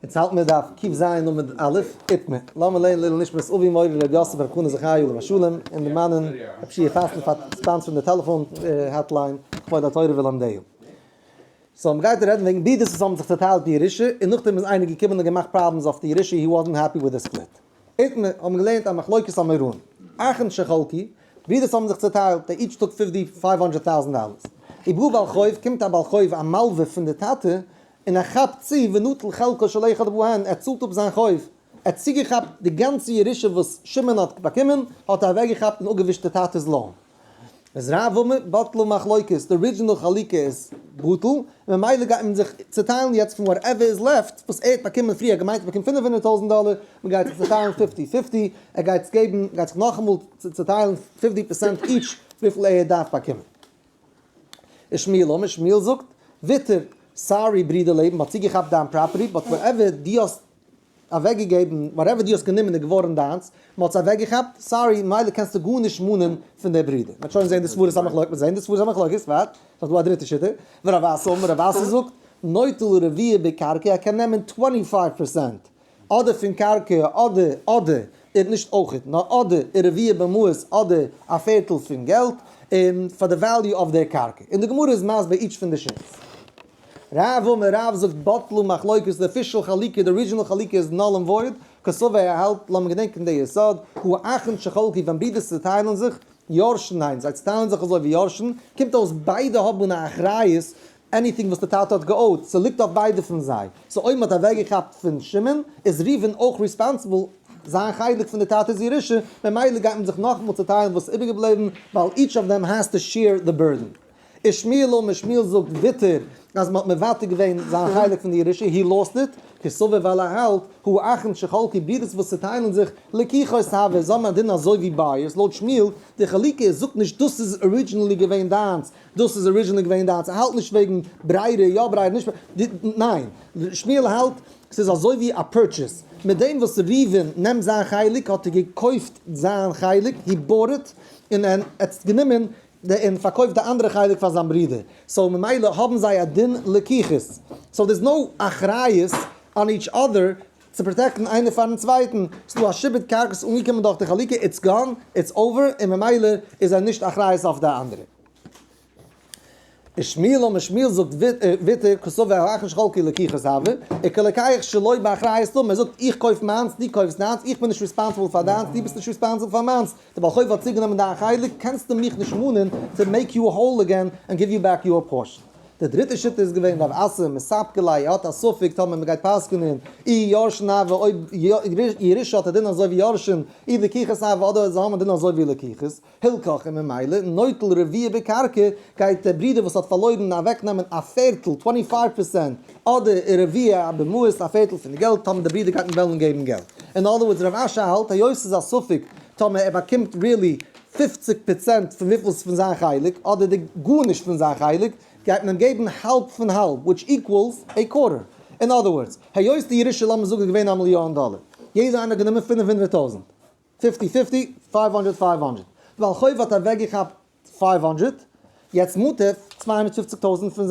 יעצט האלטן מיר דף ק"ז עמוד א', איתמר, לאמיר לערנען לעילוי נשמת אבי מורי ר' יוסף ר' חנא זכרי' עליו השלום, און דערמאנען רב שיע פאסטן פאר sponsor ן די טעלעפאן hotline לכבוד התורה ולומדיה. so מ'גייט רעדן וועגן ברידערס וואס האבן זיך צעטיילט די ירושה, און נאכדעם איז איינער געקומען און געמאכט problems אויף די ירושה, he wasn't happy with the split. איתמר, האבן געלערנט א מחלוקת אמוראים, אחין שחלקו, ברידערס האבן זיך צעטיילט, they each took fifty 500,000 dollars. ובא בעל חוב, קומט א בעל חוב א מלווה פון די טאטע, און ער כאפט צו ונטל חלקו של אחד בהן, ער צאלט אפ זיין חוב, ער האט צוגעכאפט די גאנצע ירושה וואס שמעון האט באקומען, האט ער אוועקגעכאפט און אפגעווישט די טאטע'ס loan. איז רב אמר, בטלה מחלוקת, די original חלוקה איז בטל, און ממילא גייט מען זיך צוטיילן יעצט פון whatever is left, וואס ער האט באקומען פריער, ער האט געמיינט ער באקומט 500,000 דאלער, מען גייט זיך צוטיילן fifty fifty, ער גייט עס געבן, גייט זיך נאכאמאל צוטיילן 50% each וויפיל ער דארף באקומען. ושמואל אמר, שמואל זאגט, וויטער, sorry ברודער לעבן, מ'האט צוגעכאפט דיין property, but whatever דו האסט אוועקגעגעבן, whatever דו האסט גענומען איז געווארן דיינס, מ'האט עס אוועקגעכאפט, sorry, ממילא קענסטו גארנישט מאנען פון דער ברודער. מ'וועט שוין זען די סברות המחלוקת, מ'וועט זען די סברות המחלוקת, ווארט, ס'איז דא א דריטע שיטה, ורב אסי אמר, רב אסי זאגט, נוטל רביע בקרקע, ער קען נעמען 25% אדער פון קרקע אדער אדער און נישט אויכעט נאר אדער און רביע במעות אדער א פערטל פון געלט און פאר די value אויף דער קרקע און די גמרא איז מסביר each פון די שיטות. רב אמר רב זאגט בטלו מחלוקת די official חלוקה די original חלוקה איז null and void קסבר ער האלט לאמיר געדענקען די יסוד הא אחין שחלקו ווען ברידערס צוטיילן זיך יורשין הן זיי צוטיילן זיך אזוי ווי יורשין קומט אויס ביידע האבן א אחריות anything וואס די טאטע האט גע-owe ט, ס'ליגט אויף ביידע פון זיי, so אויב מ'האט אוועקגעכאפט פון שמעון, איז ראובן אויך responsible זיין חלק פון די טאטע'ס ירושה, ממילא גייט מען זיך נאכאמאל צוטיילן וואס איז איבערגעבליבן, ווייל each of them has to share the burden. ושמואל אמר שמואל זאגט וויטער אז מ'האט מוותר געווען זיין חלק פון די ירושה, he lost it, קסבר ווייל ער האלט, הא אחין שחלקו ברידערס וואס צוטיילן זיך, לקיחות הוו, זאל מען דינען אזוי ווי buyers, לויט שמואל, די חלוקה זאגט נישט דאס איז originally געווען דיינס, דאס איז originally געווען דיינס, ער האלט נישט וועגן ברירה יא ברירה נישט ברירה, ניין, שמואל האלט ס'איז אזוי ווי א purchase, מיט דעם וואס ראובן נעמט זיין חלק האט ער געקויפט זיין חלק, he bought it, און ער האט גענומען און פארקויפט די אנדערע חלק פאר זיין ברודער, so ממילא האבן זיי א דין לקיחות, so there's no אחריות on each other צו protect ן איינער פארן צווייטן, ס'דא א שעבוד קרקע אנגעקומען דורך די חלוקה, it's gone, it's over, און ממילא איז ער נישט אחריות אויף די אנדערע. ושמואל אמר שמואל זאגט וויטער קסבר הא אחין שחלקו לקיחות הוו, וכלוקח שלא באחריות דמי, ער זאגט איך קויף מיינס, דו קויפסט דיינס, איך בין נישט responsible פאר דיינס, דו ביסט נישט responsible פאר מיינס, די בעל חוב האט צוגענומען דיין חלק, קענסטו מיך נישט מאנען to make you whole again and give you back your portion. די דריטע שיטה איז געווען רב אסי מספקא ליה האט א ספק טאמער מ'גייט פסק'נען אי יורשין הוו אויב ירושה האט א דין אזוי ווי יורשין אי לקיחות הוו אדער זיי האבן א דין אזוי ווי לקיחות הילכך און ממילא נוטל רביע בקרקע גייט דער ברודער וואס האט פארלוירן אוועקנעמען א פערטל 25% אדער רביע במעות א פערטל פון די געלט טאמער דער ברודער גייט אים וועלן געבן געלט. אין other words רב אשי האלט היות ס'איז א ספק טאמער ער באקומט really 50% פון וויפיל ס'איז פון זיין חלק, אדער די גארנישט פון זיין חלק, גייט מען אים געבן האלב פון האלב, which equals a quarter. In other words, היות די ירושה לאמיר זאגן איז געווען א מיליאן דאלער, יעדער איינער האט גענומען 500,000, fifty fifty, 500 500, בעל חוב האט אוועקגעכאפט 500, יעצט מאנט ער 250,000 פון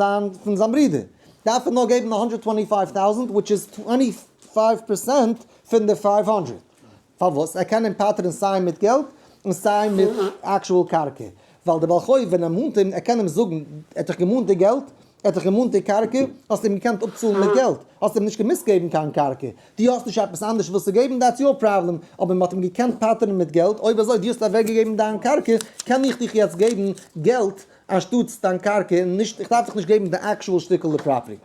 זיין ברודער, דארף ער נאר געבן 125,000, which is 25% פון די 500. פארוואס? ער קען אים פטר'ן סיי מיט געלט און סיי מיט actual קרקע, ווייל דער בעל חוב ווען ער מאנט אים, ער קען אים זאגן, ער האט דיך געמאנט די געלט, ער האט דיך געמאנט די קרקע, האסט אים געקענט אפצאלן מיט געלט, האסט אים נישט געמוזט געבן קיין קרקע, דו האסט נישט עפעס אנדערש וואס צו געבן, that's your problem, אבער מען האט אים געקענט פטר'ן מיט געלט, אויב אזוי דו האסט אוועקגעגעבן דיין קרקע, קען איך דיך יעצט געבן געלט אנשטאטס דיין קרקע, און נישט, איך דארף דיך נישט געבן די actual שטיקל די property.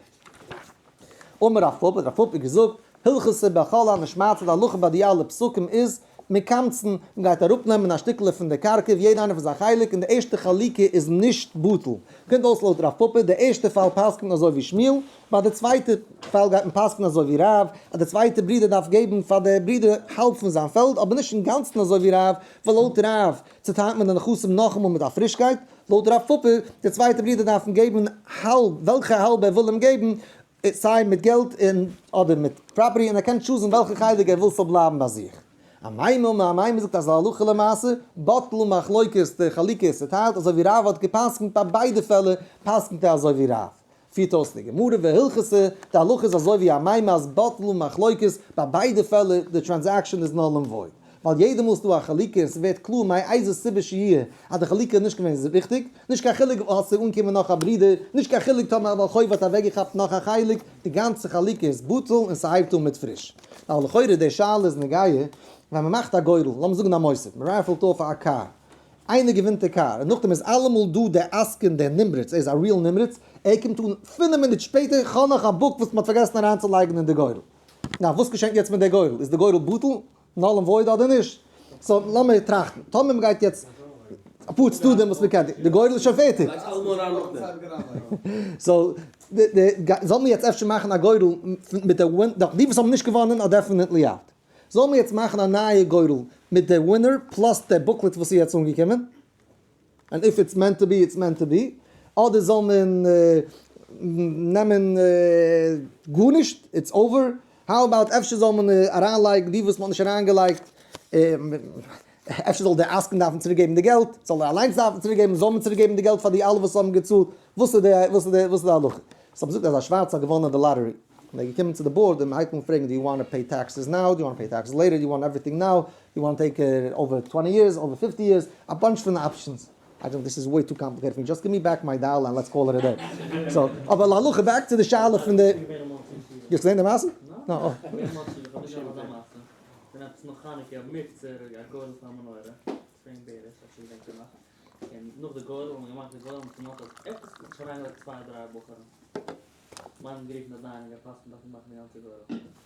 אמר רב פפא, רב פפא געזאגט, הלכתא בכל הנשמטין, די הלכה ביי די אלע פסוקים איז, מקמצן, מען גייט אראפנעמען א שטיקעלע פון די קרקע ווי יעדע איינער פון זיין חלק און די ערשטע חלוקה איז נישט בטל. קומט אויס לויט רב פפא, די ערשטע פאל פסק'נט מען אזוי ווי שמואל, ביי די צווייטע פאל גייט מען פסק'נען אזוי ווי רב, אז די צווייטע ברודער דארף געבן פאר די ברודער האלב פון זיין פעלד, אבער נישט אינגאנצן אזוי ווי רב, ווייל לויט רב צוטיילט מען די נכסים נאכאמאל מיט א פרישקייט, לויט רב פפא, די צווייטע ברודער דארף אים געבן האלב, וועלכע האלב ער וויל אים געבן, סיי מיט געלט און אדער מיט property, און ער קען choose ן וועלכע חלק ער וויל ס'זאל בלייבן ביי זיך. אמימר, אמימר זאגט אז הלכה למעשה, בטלו מחלוקת, די חלוקה איז צוטיילט, אזוי ווי רב האט גע'פסק'נט ביי ביידע פעלער, פסק'נט ער אזוי ווי רב. פירט אויס די גמרא והלכתא, די הלכה איז אזוי ווי אמימר אז בטלה מחלוקת, ביי ביידע פעלער די transaction איז null and void. ווייל יעדע מאל ס'דא א חלוקה און ס'ווערט קלאר מאיזה סיבה שיהיה אז די חלוקה איז נישט געווען ריכטיג, נישט קיין חילוק אז ס'איז אנגעקומען נאך א ברודער, נישט קיין חילוק טאמער א בעל חוב האט אוועקגעכאפט נאך א חלק, די גאנצע חלוקה איז בטל און ס'הייבט אן מיט פריש. ווייל לכאורה די שאלה איז נוגע ווען מ'מאכט א גורל, לאמיר זאגן א מוסד, מ' raffle ט אויף א קאר, איינער געווינט די קאר, און נאכדעם איז אלעמאל דא דער עסקן דער נמרץ, ער איז א real נמרץ, ער קומט אן פינף מינוט שפעטער, כ'האב נאך א book וואס מ'האט פארגעסן אריינצולייגן אין די גורל. נא, וואס געשענט יעצט מיט די גורל? איז די גורל בטל, null and void אדער נישט? so לאמיר טראכטן, טאמער מ'גייט יעצט אפאר צדדים וואס מ'קען, די גורל איז שוין פערטיג. so זאל מען יעצט אפשר מאכן א גורל מיט די win, די וואס האבן נישט געוואנען are definitely out. זאל מען יעצט מאכן א נייע גורל מיט די winner plus די booklet וואס איז יעצט אנגעקומען? and if it's meant to be it's meant to be, אדער זאל מען נעמען גארנישט it's over, how about אפשר זאל מען אריינלייגן די וואס מען האט נישט אריינגעלייגט, אפשר זאל דער עסקן דארפן צוריק געבן די געלט, זאל ער אליינס דארפן צוריק געבן, זאל מען צוריק געבן די געלט פאר די אלע וואס האבן געצאלט, וואס איז די וואס איז די וואס איז די הלכה? so מ'זאגט אז א שווארצע האט געוואנען די lottery, און ער איז געקומען צו די board און מ'הייבט אן פרעגן do you want pay taxes now, do you want pay taxes later, do you want everything now, you want take it over twenty years, over fifty years, א bunch פון options. I don't, this is way too complicated for me, just give me back my dollar and let's call it a day. so, אבער להלכה, back צו די שאלה פון די. דו האסט געזען די מעשה? נא, אה.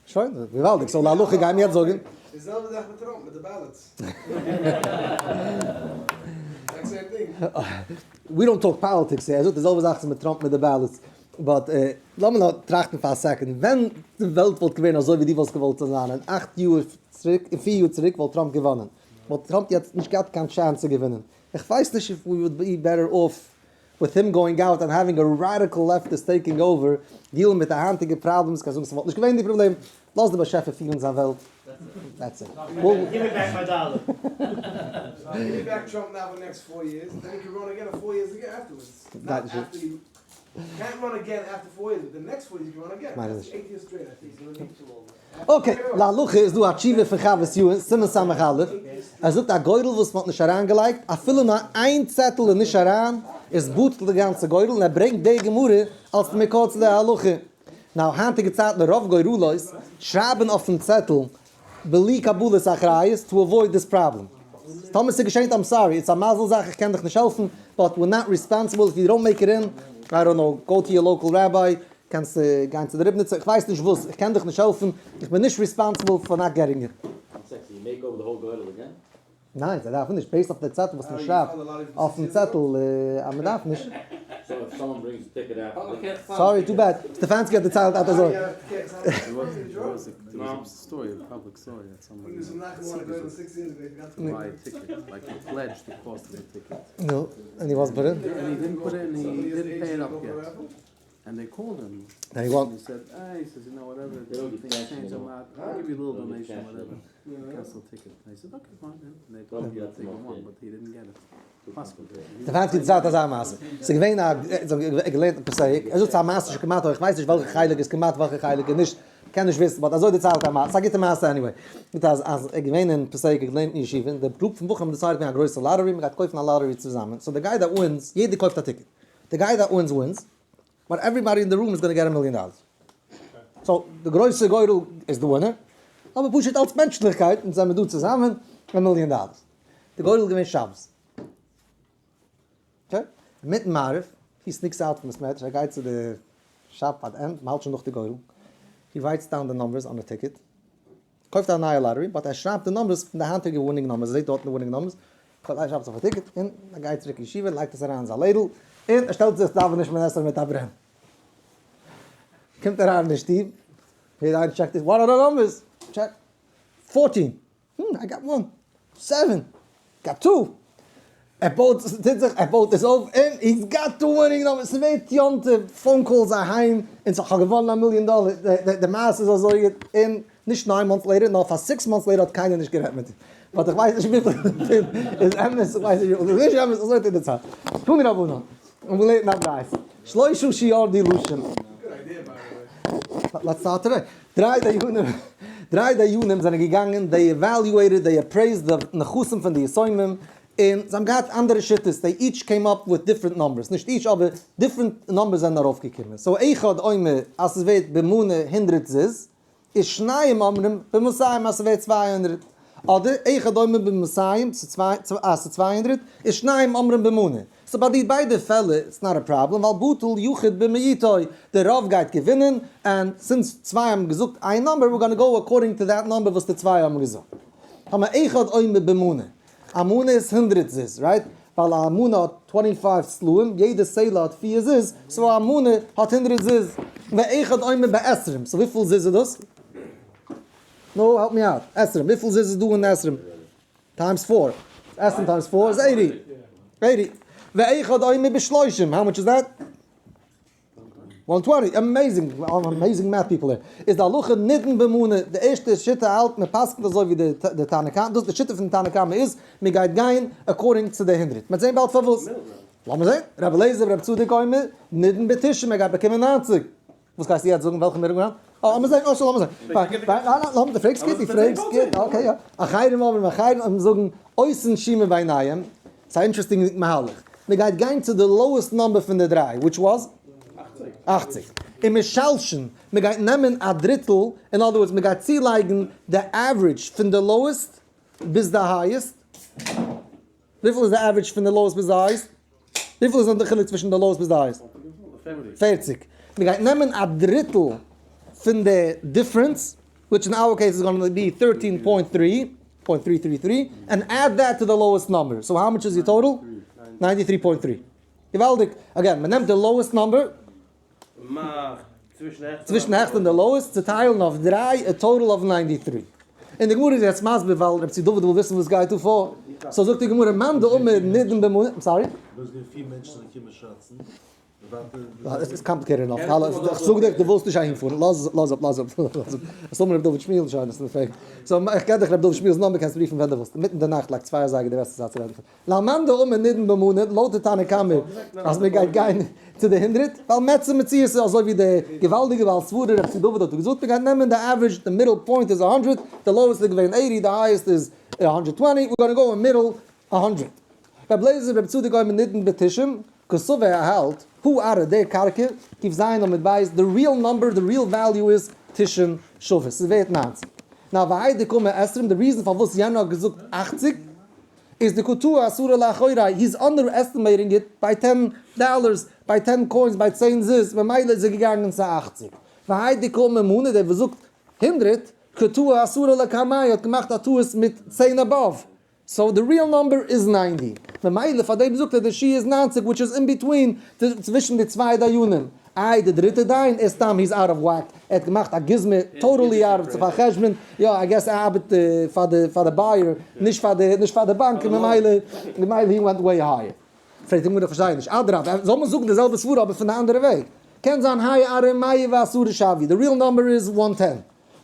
שוין, געוואלדיג, so להלכה גייען מיר יעצט זאגן. די זעלבע זאך מיט טראמפ מיט די ballots. Exact same thing. We don't talk politics here, ער זאגט די זעלבע זאך מיט טראמפ מיט די ballots, but לאמיר נאר טראכטן פאר א second, ווען די וועלט וואלט געווען אזוי ווי דו וואלסט געוואלט זאל זיין, אין אכט יאר צוריק, אין פיר יאר צוריק וואלט טראמפ געוואנען, וואלט טראמפ יעצט נישט געהאט קיין chance צו געווינען, איך ווייס נישט if we would be better off with him going out and having a radical leftist taking over, deal ן מיט די היינטיגע problems, קיין זאגן ס'וואלט נישט געווען די פראבלעם, לאז די באשעפער פירן זיין וועלט, that's it. Give me back my dollar. Give me back Trump now for the next four years, then he can run again in four years again afterwards. Not after he can't run again after four years, but the next four years he can run again. מיין איך נישט. Eight years straight, I think. Okay, להלכה איז דא א תשובה פון חוות יאיר, סימן סמך א', ער זאגט א גורל וואס מ'האט נישט אריינגעלייגט, אפילו נאר איין צעטל איז נישט אריין, איז בטל די גאנצע גורל, און ער ברענגט די גמרא אלס די מקור צו די הלכה. now היינטיגע צייטן רוב גורלות שרייבן אויפן צעטל בלי קבלת אחריות to avoid this problem. טאמער ס'געשענט I'm sorry, it's א מזל זאך איך קען דיך נישט העלפן, but we're not responsible if you don't make it in, I don't know, go to your local rabbi, קענסט גיין צו די ריבניצער, איך ווייס נישט וואס, איך קען דיך נישט העלפן, איך בין נישט responsible for not getting it. ניין, זיי דארפן נישט, based אויף די צעטל וואס מען שרייבט אויפן צעטל אז מען דארף נישט. sorry, too bad, סטעפאנסקי האט דערציילט אט אזוי. נו, און he was put in? And they called him. And he won. He said, ah, he says, you know, whatever, things change a lot. I'll give you a little donation, whatever. Cancel ticket. I said, okay, fine. And they told him to take one, but he didn't get it. סטעפאנסקי האט דערציילט אזא מעשה. ס'איז געווען א, זיי האבן געלערנט אין פסוק, ער זאגט ס'איז א מעשה שכמעט, איך ווייס נישט וועלכע חלק איז כמעט וועלכע חלק איז נישט, מ'קען נישט וויסן, but אזוי דערציילט א מעשה, ס'איז א גוטע מעשה anyway. זאגט אז אז ער איז געווען אין פסוק, געלערנט אין ישיבה, און די group פון בחורים האבן decided געווען א גרויסע lottery, מ'גייט קויפן א lottery צוזאמען, so די guy that wins, יעדער קויפט א ticket. די guy that wins wins, but everybody in די room is gonna get a million dollars. so די גרויסע גורל איז די winner, אבער פשוט אלס מענטשליכקייט אונז זעמיר דא צוזאמען, א מיליאן דאלערס. די גורל איז געווען שבת. okay, אינמיטן מעריב, he sneaks out פון בית מדרש, ער גייט צו די shop at end, מ'האלט שוין נאך די גורל, he writes down די numbers on די ticket, קויפט א נייע lottery, but ער שרייבט די numbers פון די היינטיגע winning numbers, ער זעט דארטן די winning numbers, ער שרייבט עס אויף א ticket, און ער גייט צוריק אין ישיבה, לייגט עס אריין אין זיין לעדל, און ער שטעלט זיך דאווענען שמונה עשרה מיט א ברען. קומט אריין אין די שטוב, יעדער איינער check ט עס, what are the numbers? Check, fourteen, hmm, I got one, seven, got two, ער בויט, ס'טוט זיך, ער בויט עס אויף, און he's got the winning number, ס'ווערט יום טוב, phone calls אהיים, און ס'האט געוואנען א מיליאן דאלער, די מעשה איז אזוי גוט, און נישט nine months later, נאר פאר six months later האט קיינער נישט גערעדט מיט אים, but איך ווייס נישט וויפיל דערפון איז אמת, איך ווייס נישט וויפיל איז נישט אמת, אזוי טוט די צייט. תנו רבנן, און געלערנט אין א ברייתא. שלושה שירדו לשם. Let's start today. דריי דיינים, דריי דיינים זענען געגאנגען, they evaluated, they appraised the נכסים פון די יתומים, און זיי האבן געהאט אנדערע שיטות, they each came up with different numbers, נישט each אבער different numbers זענען ארויפגעקומען. So אחד אומר אז ס'איז ווערט במנה הונדרעט זוז, איז שניים אומרים במאתים אז ס'ווערט 200. אדער אחד אומר במאתים אז ס'איז 200, איז שניים אומרים במנה. So ביי די ביידע פעלער, it's not a problem, ווייל בטל יחיד במיעוטו, דער רוב גייט געווינען, and since צוויי האבן געזאגט איין number, we're gonna go according to that number וואס די צוויי האבן געזאגט. האבן אחד אומר במנה. א מנה איז הונדרעט זוז, right? ווייל א מנה האט 25 סלעים, יעדע סלע האט 4 זוז, so א מנה האט הונדרעט זוז. ואחד אומר בעשרים, so וויפיל זוז איז דאס? No, help me out. עשרים, וויפיל זוז איז דא אין עשרים? Times 4. עשרים times 4 is 80. 80. ואחד אומר בשלושים, how much is that? 120. Amazing, amazing math people here. איז די הלכה נידון במנה, די ערשטע שיטה האלט, מען פסק'נט אזוי ווי די תנא קמא, דאס די שיטה פון תנא קמא איז, מען גייט גיין according to the 100. מיר זעען באלד פארוואס. לאמיר זען. רבי אליעזר רבי צדוק אומר, נידון בתשעים, מען גייט באקומען 90. וואס גייסטו יעצט זאגן, וועלכע מיר האבן? אה, לאמיר זען, אוי, לאמיר זען. פיין, ניין, ניין, דו פרעגסט גוט, דו פרעגסט גוט, okay, יא. אחרים אומרים, אחרים זאגן, עושין שומא ביניהם. ס'איז א interesting מהלך. מען גייט גיין צו די lowest number פון די דריי, which was? 80. און משלשין, מען גייט נעמען א דריטל, in other words, מען גייט צולייגן די average פון די lowest ביז די highest. וויפיל איז די average פון די lowest ביז די highest? וויפיל איז די חילוק צווישן די lowest ביז די highest? 40. מען גייט נעמען א דריטל פון די difference, which in our case is going to be 13.3, 0.333, and add that to the lowest number. So how much is your total? 93.3. געוואלדיג. Again, מען נעמט די lowest number, צווישן העכסט און די lowest, צעטיילן אויף דריי, a total of 93. און די גמרא איז יעצט מסביר, ווייל רב צבי דוד וויל וויסן וואס גייט דא פאר. So זאגט די גמרא, מאן דאמר נידון במנה, I'm sorry? דאס גייען פיר מענטשן זיך קומען שאצן. עס איז complicated enough. איך זאג דיר, דו ווילסט נישט אהינפארן. לאז, לאז אפ, לאז אפ, לאז אפ. עס זאל מיר רב דוד שמיעל שוין, דאס איז פעיק. So, איך געב דיך רב דוד שמיעל'ס number, קענסט רופן ווען דו ווילסט. מיטן די נאכט, like 2 אזייגער, די בעסטע צייט צו רעדן. למאן דאמר נידון במנה, לויט די תנא קמא, אז מען גייט גיין צו די הונדרעט, ווייל מצה מציאות איז אזוי ווי די געוואלדיגע בעל סברה רב צבי דוד האט געזאגט, מען גייט נעמען די average, די middle point איז 100, די lowest איז געווען 80, די highest איז 120, we're gonna go in middle 100. רב לעזער רב צדוק אומר נידון בתשעים, קסבר ער האלט, הוא ארעא דער קרקע, קוף זיין עמוד בית, the real number, the real value is תשעים שוות, ס'איז ווערט 90. Now, והאי דקאמר עשרים, the reason פארוואס יענער האט געזאגט 80, איז דקא טעי עשרה לאחורי, he's underestimating it by 10 dollars, by 10 coins, by 10 זוז, ממילא איז ער געגאנגען צו 80. והאי דקאמר מנה, דער וואס זאגט 100, קא טעי עשרה לקמיה, האט געמאכט א טעות מיט 10 above. So the real number is 90. ממילא פאר דעם זאגט ער די שיעור איז 90, which is in between, צווישן די צוויי דיינים. איי, די דריטע דיין איז סתם, he's out of whack. ער האט געמאכט א גוזמא, totally out of צו פאר'חשבון. יא, I guess ער ארבעט פאר די, פאר די buyer, נישט פאר די, נישט פאר די באנק, ממילא, ממילא he went way higher. פרעגט די גמרא, פארשטיי נישט. אדרבה, זאל מען זאגן די זעלבע סברה אבער פון די אנדערע וועג. קען זיין האי ארעא מאה ועשרה שויא, the real number is 110.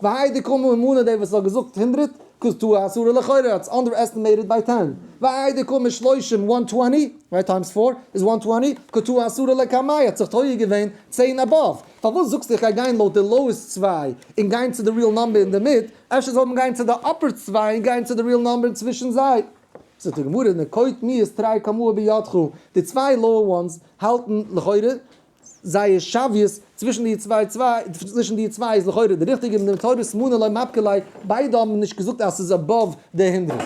והאי דקאמר מנה, דער וואס האט געזאגט 100, קא טעי עשרה לאחורי, it's underestimated by 10. והאי דקאמר שלושים, 120, right, times 4 is 120, קא טעי עשרה לקמיה, האט זיך טועה געווען 10 above. פארוואס זאגסטו איך גיי גיין לויט די lowest 2 און גיין צו די real number אין די מיט? אפשר זאל מען גיין צו די upper 2 און גיין צו די real number צווישן זיי. זאגט די גמרא, נקוט מיהת תרי קמאי בידך, די צוויי lower ones האלטן לכאורה זייער שוויות צווישן די צוויי צוויי, צווישן די צוויי איז לכאורה די ריכטיגע, מיט דעם תורת מנה לא מפקא ליה, ביידע האבן נישט געזאגט אז ס'איז above די 100.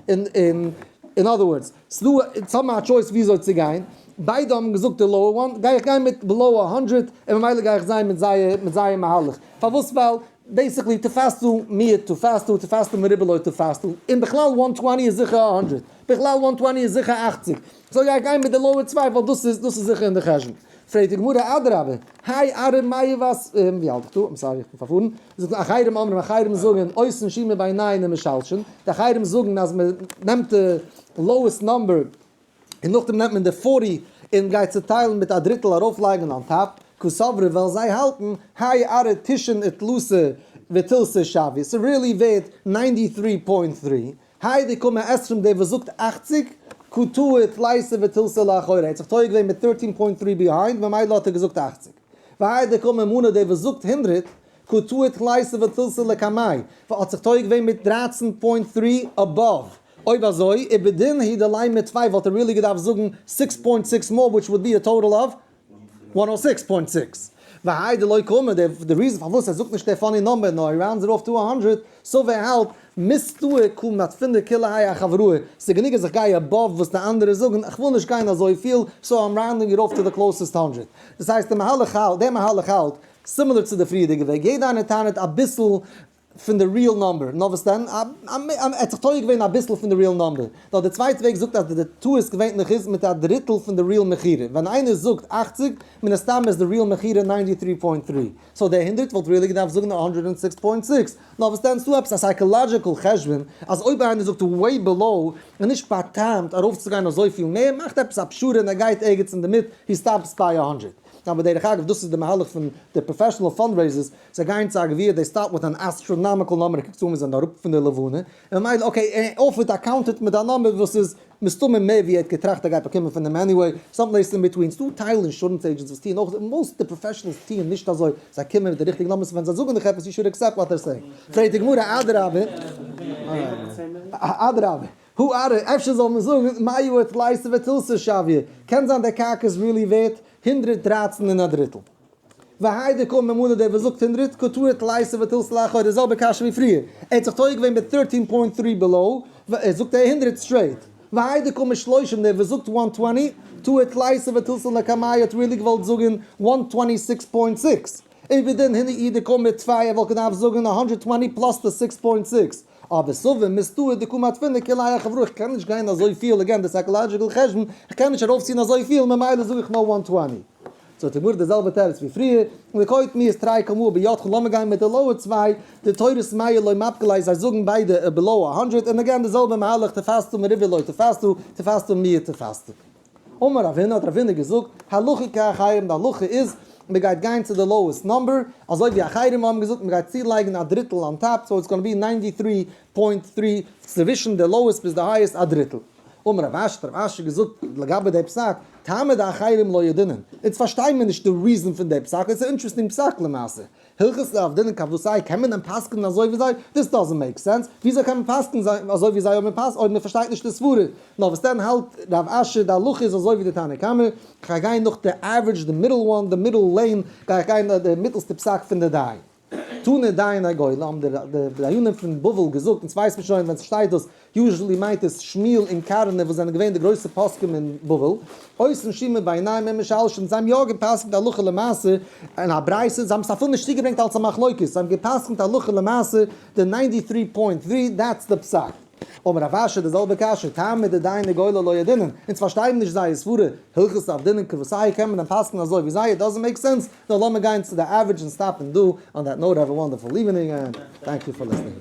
אין in other words, ס'דא ס'האבן א choice וויאזוי צו גיין, ביידע האבן געזאגט די lower one, גיי איך גיין מיט below 100, און ממילא גיי איך זיין מיט זייער, מיט זייער מהלך. פארוואס? ווייל basically תפסת מועט תפסת, תפסת מרובה לא תפסת, און בכלל 120 איז זיכער 100, בכלל 120 איז זיכער 80. So גיי איך גיין מיט די lower 2, ווייל דאס איז, דאס איז זיכער אין די חשבון. פרעגט די גמרא, אדרבה, האי ארעא מאה וואס, ווי האלט איך דא? I'm sorry, איך בין פארפארן. זאגט אחרים אומרים, אחרים זאגן, עושין שומא בינייהו ומשלשין. די אחרים זאגן אז מען נעמט די lowest number און נאכדעם נעמט מען די 40 און גייט צעטיילן מיט א דריטל ארויפלייגן on top. קסברי, ווייל זיי האלטן, האי ארעא תשעין ותלתא ותילתא שויא. So really ווערט 93.3. האי דקאמר עשרים, דער וואס זאגט 80, קא טעי תליסר ותילתא לאחורי, ער האט זיך טועה געווען מיט thirteen point three behind, ממילא האט ער געזאגט 80. והאי דקאמר מנה דער וואס זאגט 100, קא טעי תליסר ותילתא לקמיה, האט זיך טועה געווען מיט 13 point three above. אויב אזוי, ובדין הוא דלימא טפי וואלט ער really געדארפט זאגן six point six more which would be a total of 106.6. והאי דלא קאמר, די reason פארוואס ער זאגט נישט די funny number נאר ער rounds it off to 100, סבר ער האלט, מסתברא קא מטפינא כולי האי אחברוה, ס'איז גענוג אז איך גיי above וואס די אנדערע זאגן, איך וויל נישט גיין אזויפיל, so I'm rounding it off to the closest hundred. דאס הייסט די מהלך האלט, דער מהלך האלט, similar צו די פריערדיגע וועג, יעדע איינער טענה'ט אביסל פון די real number, נאר וואס דען? ער האט זיך טועה געווען אביסל פון די real number. נאר די צווייטע וועג זאגט אז די טעות געווענליך איז מיט א דריטל פון די real מכירה. ווען איינער זאגט 80, מן הסתם איז די real מכירה 93.3. so דער 100 וואלט really געדארפט זאגן 106.6. נאר וואס דען? ס'דא עפעס א psychological חשבון אז אויב איינער זאגט way below און נישט באטעמט ארויפצוגיין אזויפיל מער, מאכט עפעס א פשרה און ער גייט ערגעץ אינדערמיט, he stops by 100. אבער דרך אגב, דאס איז די מהלך פון די professional fundraisers, זיי גייען צו א גביר, they start with an astronomical number, קוקסט אן ווי זיי זענען אראפ פון די לבנה, און ממילא okay, ער offer ט א counter מיט א number וואס איז מסתמא מער ווי ער האט געטראכט ער גייט באקומען פון דעם anyway, some place in between, ס'דא טייל insurance agents וואס טוען אויך, most די professionals טוען נישט אזוי, זיי קומען מיט די ריכטיגע numbers, ווען זיי זאגן דיך עפעס you should accept what they're saying. פרעגט די גמרא אדרבה, אדרבה, הא ארע, אפשר זאל מען זאגן מאה ותליסר ותילתא שוויא, קען זיין דער קרקע איז really ווערט 113 און א דריטל. והאי דקאמר מנה דער וואס זאגט 100 קא טעי תליסר ותילתא לאחורי די זעלבע קשיא ווי פריער, ער האט זיך טועה געווען מיט thirteen point three below, זאגט ער 100 straight. והאי דקאמר שלושים דער וואס זאגט 120 טעי תליסר ותילתא לקמיה האט really געוואלט זאגן 126.6. ובדין הוא דקאמר טפי ער וואלט געדארפט זאגן 120 plus די 6.6. אבער סבר מסתברא דקא מטפינא כולי האי אחברוה איך קען נישט גיין אזויפיל, again די psychological חשבון, איך קען נישט ארויפציען אזויפיל ממילא זאג איך נאר 120. so האט די גמרא די זעלבע תירוץ ווי פריער, און ליקוט מי איז תרי קמא בידך לאמיר גיין מיט די lower צוויי, די תורת מאה לא מפקא ליה זיי זאגן ביידע below א hundred, און again די זעלבע מהלך תפסת מרובה לא תפסת, תפסת מועט תפסת. אמר רב הונא האט רב הונא געזאגט, הלכה כאחרים די הלכה איז, מען גייט גיין צו די lowest number, אזוי ווי אחרים האבן געזאגט מען גייט צולייגן א דריטל on top, so it's gonna be 93.3 צווישן די lowest ביז די highest א דריטל. אמר רב אשי האט רב אשי געזאגט לגבי די פסק, טעמא דאחרים לא ידעינן, אונז פארשטייען מיר נישט די reason פון די פסק, עס איז interesting פסק למעשה, הלכתא עבדינן כוותייהו קען מען דען פסק'נען אזוי ווי זיי? This doesn't make sense, וויאזוי קען מען פסק'נען אזוי ווי זיי אויב מען פסק'נט אויב מען פארשטייט נישט די סברה? נאר וואס דען האלט רב אשי די הלכה איז אזוי ווי די תנא קמא, כ'גיי גיין נאך די average די middle one די middle lane גיי איך גיין די מיטעלסטע פסק פון די דיין. תנא דייני הגולה האבן די דיינים פון בבל געזאגט, אונז ווייסט מען שוין ווען ס'שטייט דאס, usually מיינט עס שמואל און קרנא וואס זענען געווען די גרויסע פוסקים אין בבל, עושין שומא בעינים ומשלשין, זיי האבן יא גע'פסק'נט הלכה למעשה אין א ברייתא, זיי האבן עס אפילו נישט צוגעברענגט אלס א מחלוקת, זיי האבן גע'פסק'נט הלכה למעשה די ninety three point three, that's די פסק. אמר רב אשי די זעלבע קשיא, טעמא דדייני גולה לא ידעינן, אונז פארשטייען נישט זייער סברה, הלכתא עבדינן כוותייהו קען מען דען פסק'נען אזוי ווי זיי, it doesn't make sense, נאר לאמיר גיין צו די average און stop ן דא, on that note have a wonderful evening and thank you for listening.